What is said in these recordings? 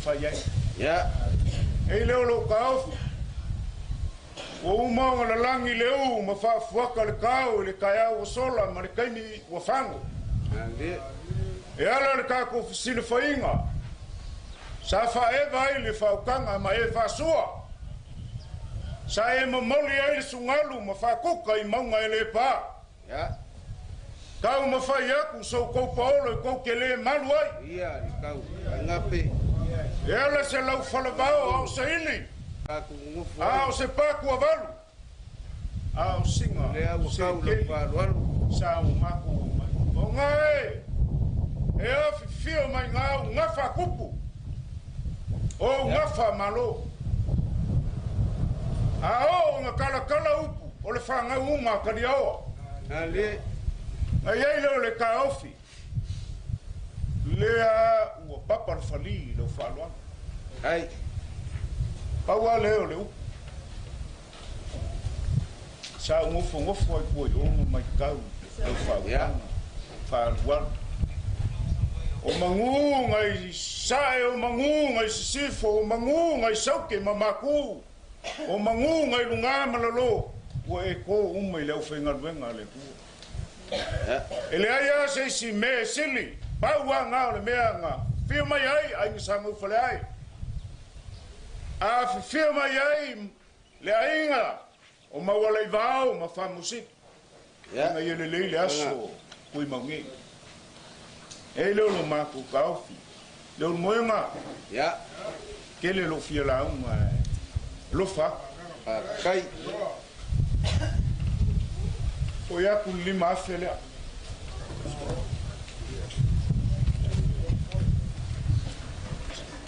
fai ai. Ia. E i leo lou kaofi. Ua uma ona lalagi le u ma faafuaka le kao i le taeao ua sola ma le taimi ua fago. Ale. E ala le tatou fesilafaiga sa faaeva ai le faautaga ma e faasua. Sa e momoli ai le sugalu ma faakuka i mauga e le pā. Ia. Tau mafai atu so kou paolo i kou te lē malu ai. Ia le tau. Ngape. E ala se lau falavao a o saili. Tatou gogofo A ai. o se paku a valu. A o siga Lea ua se tau lau keli. faaaloalo. Sa o makou o mai. O ngā e, e afifio mai ngā o gafa kupu. O gafa malo. A o nga kalakala upu o le whangau unga kariaoa. Ale. Ngai ai leo le kaofi. Lea ua papa le fali i lau faaaloalo. Ai. Pau lea o le upu. Sa ugofogofo ai pua i ona maitau lau faautaga faaalualu. O magū ngai sae, o magū ngai sisifo, o magū ngai sauke ma makū, o magū ngai lugā ma lalō, ua e kō uma i le aufaigaluega a le Atua. E leai lava se isi mea e sili, pau lava gā o le mea na fia mai ai aiga sa gaufale ai. A fifio mai ai le aiga o Maualaivao ma Faamusili. Ia. Ina ia lelei le aso kui maugei. E le o lo matou taofi. Le o le moega, Ia. tele lou fia lauga e lofa atu. Faafetai. Foi atu le 5,000 lea.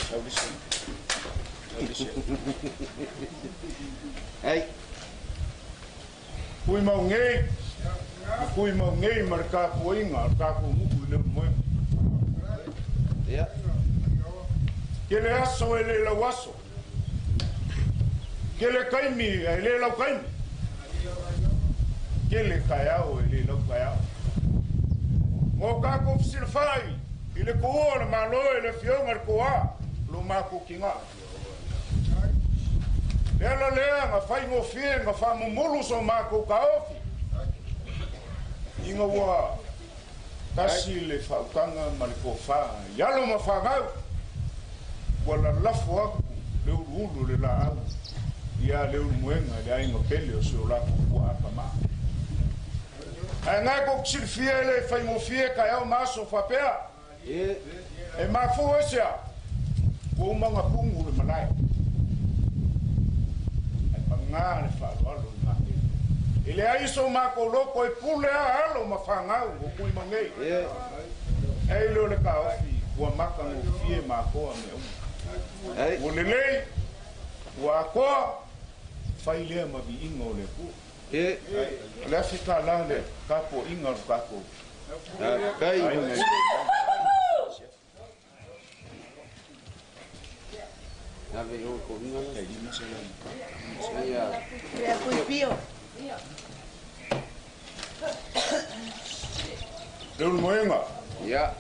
Sau lisi. Sau lisi. Ai. Kui maugei, kui maugei ma le tapuaiga a le tatou nuu i le moega. Ia. Tele aso e le lau aso. Tele taimi e le lau taimi. Tele taeao e le lau taeao. Mo tatou fesilafai i le tuua o le Malo e le Afioga i le Toa lo matou tigā. Le ala lea na faigofie na faamumulu so matou taofi. Ina ua tasi le faautaga ma le tofā i alo ma fanau. Ua lalafo atu le uluulu le laau ia Leulumoega i le aiga pele o si o latou tuaa tamā. Ae gae kou te silafia e le faigofie taeao ma aso faapea. E. E mafua aisea, ua uma ona pugu le malae. Ae pagā le faaaloalo i gatele. E leai so matou loto e pule a alo ma fanau o kui maugei. E. E i leo le taofi ua matagofie ma atoa mea uma. Ai. Ua lelei, ua atoa, fai lea ma viiga o le Atua. E. O le $1,000 le tapuaiga o le tatou Faafetai. aiga i Ave i o ko inga. le 500. Ia. Lea kui pio. Leulumoega, Ia.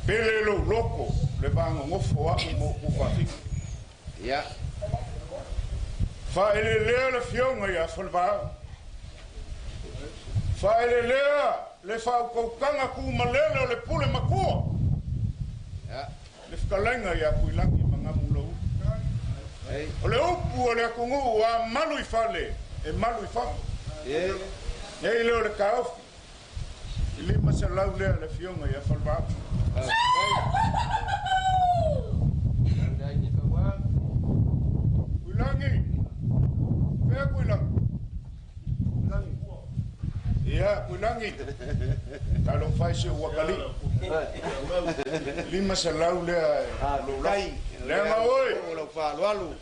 pele lou loko le vagogofo a'u ma upu faafitu. Ia. Faaelelea le fioga iā Falevaao. Faaelelea le faautautaga tumalele o le pule matua. Ia. Le fetalaiga iā Tuilagi ma Gamulaulu. Ai. O le upu o le atunuu a malu i fale, e malu i fafo. E. E i leo le taofi. I 500 lea le fioga iā Falevaao. Faafetai. Le aiga taua. Tuilagi, fea Tuilagi? Ia, Tuilagi. Talofa e si ou atalii. 500 lea e lou Faafetai. lafo. Leaga oe, O lau faaaloalo.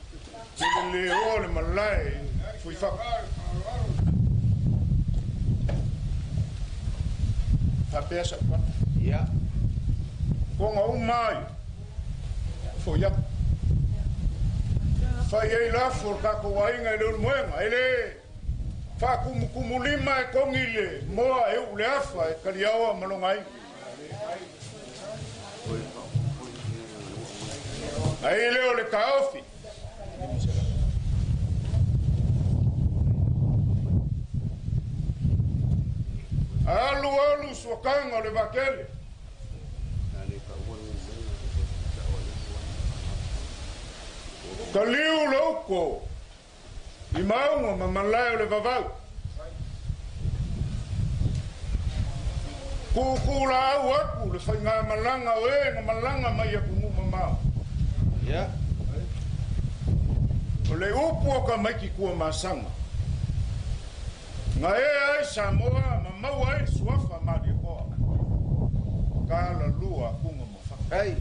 te le leoa le malae fuifako. Faapea sa'u tala. Ia. Koga uma ai, fo'i atu. Fai ai lafo o le tatou aiga i le ulumoega. E lē faakumukumulima e kogi le moa e uu le afa e kaliaoa ma loga aiga. Ai lea o le taofi. Alu alu suakaga o le vakele. Kaliu le uko i mauga ma malae o le vavau. Kukū laau aku le faigamalaga o e na malaga mai atunuu mamao. Ia. O le upu o ka maiki kua masaga. Na e ai Samoa ma maua ai le suafa Malietoa. Tala lua akuga ma faka. Ai.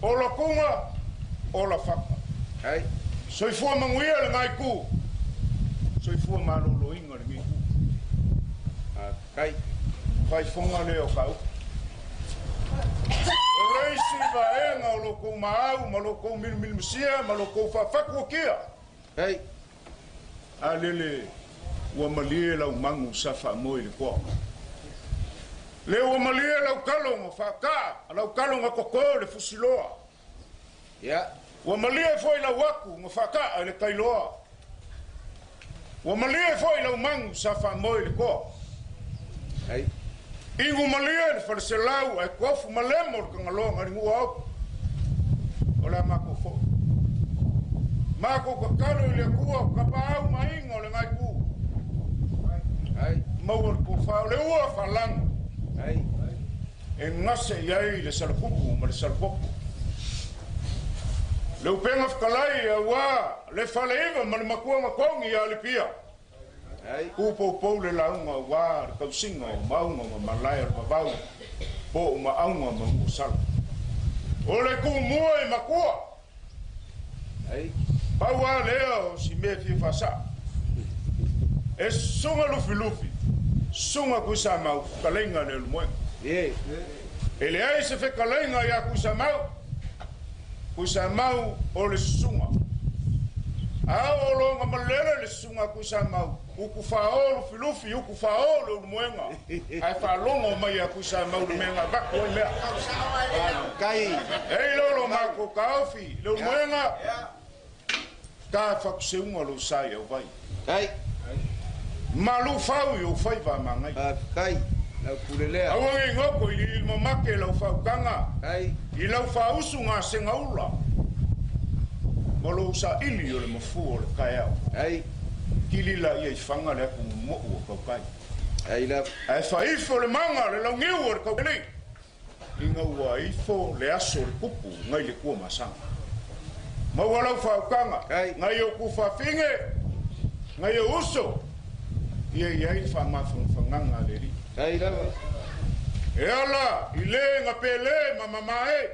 Ola kuga, ola faka. Ai. Soifua manuia le gaiku. Soifua malōlōina lenei itu. Ai. Faifoga lea o ka upu. O le isi vaega o lo kou maau ma lo kou milimilimasia ma lo kou faafatuakia. Ai. A lele ua malie lau magu sa faamoe i le koa. Le ua malie lau kaloga faakaa, lau kaloga koko le fusiloa. Ia. Ua malie foi lau aku na faakaa i le tailoa. Ua malie foi lau magu sa faamoe i le koa. Ai. Igu malie le faleselau ae tofu malemo le tagaloa nai le nuu aopo. O le a matou foi. Matou tatalo i le Atua o tapaau ma aiga o le Gaitu. Ai. Maua le tofa o le ua faalago Ai. e gase i ai le salapupu ma le salapoto. Le upega fetalai auā le faleiva ma le matua na togi ia Alipia. Ai. Tupoupou le lauga auā le tausiga o mauga ma malae o le vavau po o maauga ma nuusala. O le tumua i matua. Ai. Pau lava lea o si mea e fia faasaa. E susuga Lufilufi, susuga Tuisamau, fetalaiga a Leulumoega. Ie. E leai se fetalaiga ia Tuisamau. Tuisamau o le susuga. A oo loa ina malele le susuga a Tuisamau, utu faaoo Lufilufi, utu faaoo Leulumoega, ae faalogo mai ia Tuisamau le mea na avatu ai mea. Kai. E i lalo matou taofi, Leulumoega, ta fatuseuga lou sa i auvai. Kai. Malu fau i ou faiva a magaia. Kai. Lau pule lea. Aua ne i goto i liili mamake lau faautaga, Ai. i lau faausuga segaula, ma lou saili o le mafua o le taeao. Ai. Kili laia i faga le atu momo'u o tautai. Ai la. Ae faaifo le maga le launiu o le taualii, ina ua ifo le aso o le tupu nai le Tuamasaga. Maua lau faautaga, Ai. nai ou tuafafine, nai ou uso, ia i ai le faamafagafagaga a le Alii. Ai lava. E ala i le na pele ma mamae.